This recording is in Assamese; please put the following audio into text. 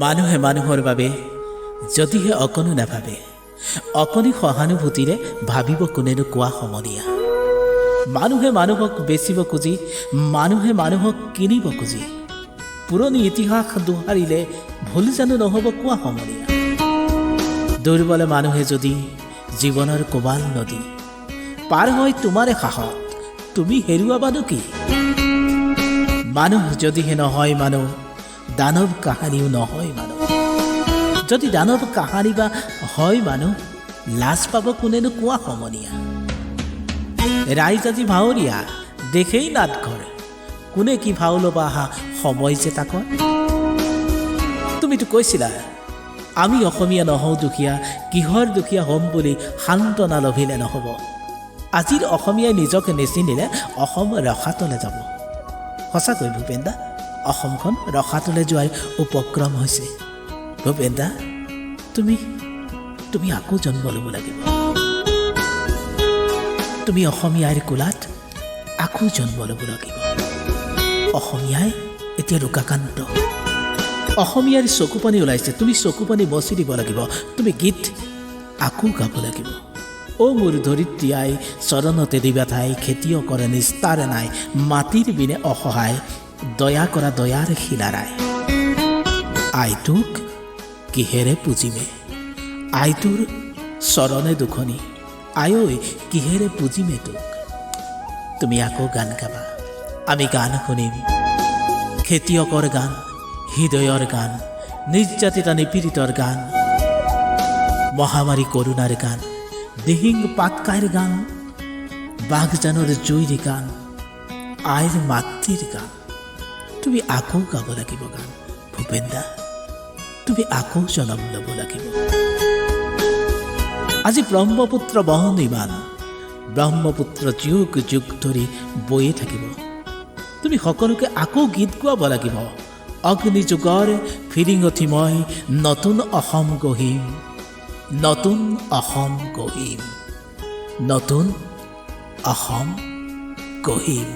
মানুহে মানুহৰ বাবে যদিহে অকণো নাভাবে, অকণি সহানুভূতিৰে ভাবিব কোনেনো কোৱা সমনীয়া? মানুহে মানুহক বেচিব খুজি, মানুহে মানুহক কিনিব খুজি পুৰণি ইতিহাস দোহাৰিলে ভুল জানো নহ'ব কোৱা সমনীয়া? দুৰ্বল মানুহে যদি জীৱনৰ কোবাল নদী পাৰ হয় তোমাৰে সাহত, তুমি হেৰুৱাবানো কি? মানুহ যদিহে নহয় মানুহ, দানৱ কাহানিও নহয় মানুহ। যদি দানৱ কাহানি বা হয় মানুহ, লাজ পাব কোনেনো কোৱা সমনীয়া? ৰাইজ আজি ভাৱৰীয়া, দেশেই নাটঘৰ, কোনে কি ভাও ল'ব আহা সময় যে তাকৰ। তুমিতো কৈছিলা আমি অসমীয়া নহওঁ দুখীয়া, কিহৰ দুখীয়া হ'ম বুলি সান্তনা লভিলে নহ'ব। আজিৰ অসমীয়াই নিজকে নিচিনিলে অসম ৰসাতলে যাব। সঁচাকৈ ভূপেন দা, অসমখন ৰসাতলে যোৱাৰ উপক্ৰম হৈছে। ভূপেন দা, তুমি তুমি আকৌ জন্ম ল'ব লাগিব। তুমি অসমীয়াৰ কোলাত আকৌ জন্ম ল'ব লাগিব। অসমীয়াই এতিয়া ৰোগাক্ৰান্ত, অসমীয়াৰ চকু পানী ওলাইছে। তুমি চকু পানী মচি দিব লাগিব। তুমি গীত আকৌ গাব লাগিব। অ' মোৰ ধৰিত্ৰী আই, চৰণতে দিবা ঠাই, খেতিয়কৰে নিস্তাৰ নাই, মাটিৰ বিনে অসহায়, দয়া কৰা দয়াৰ শিলাৰাই। আইটোক কিহেৰে পুজিমে, আইটোৰ চৰণে দুখনি, আঐ কিহেৰে পুজিমে তোক। তুমি আকৌ গান গাবা, আমি গান শুনিম। খেতিয়কৰ গান, হৃদয়ৰ গান, নিৰ্যাতিতা নিপীড়িতৰ গান, মহামাৰী কৰোণাৰ গান, দিহিং পাটকাইৰ গান, বাঘজানৰ জুইৰ গান, আইৰ মাতৃৰ গান। তুমি আকৌ গাব লাগিব গান ভূপেন দা, তুমি আকৌ জনম ল'ব লাগিব। আজি ব্ৰহ্মপুত্ৰ বহন ইমান, ব্ৰহ্মপুত্ৰ যুগ যুগ ধৰি বৈয়ে থাকিব। তুমি সকলোকে আকৌ গীত গোৱাব লাগিব। অগ্নিযুগৰ ফিৰিঙঠি মই নতুন অসম গঢ়িম, নতুন অসম গঢ়িম, নতুন অসম গঢ়িম।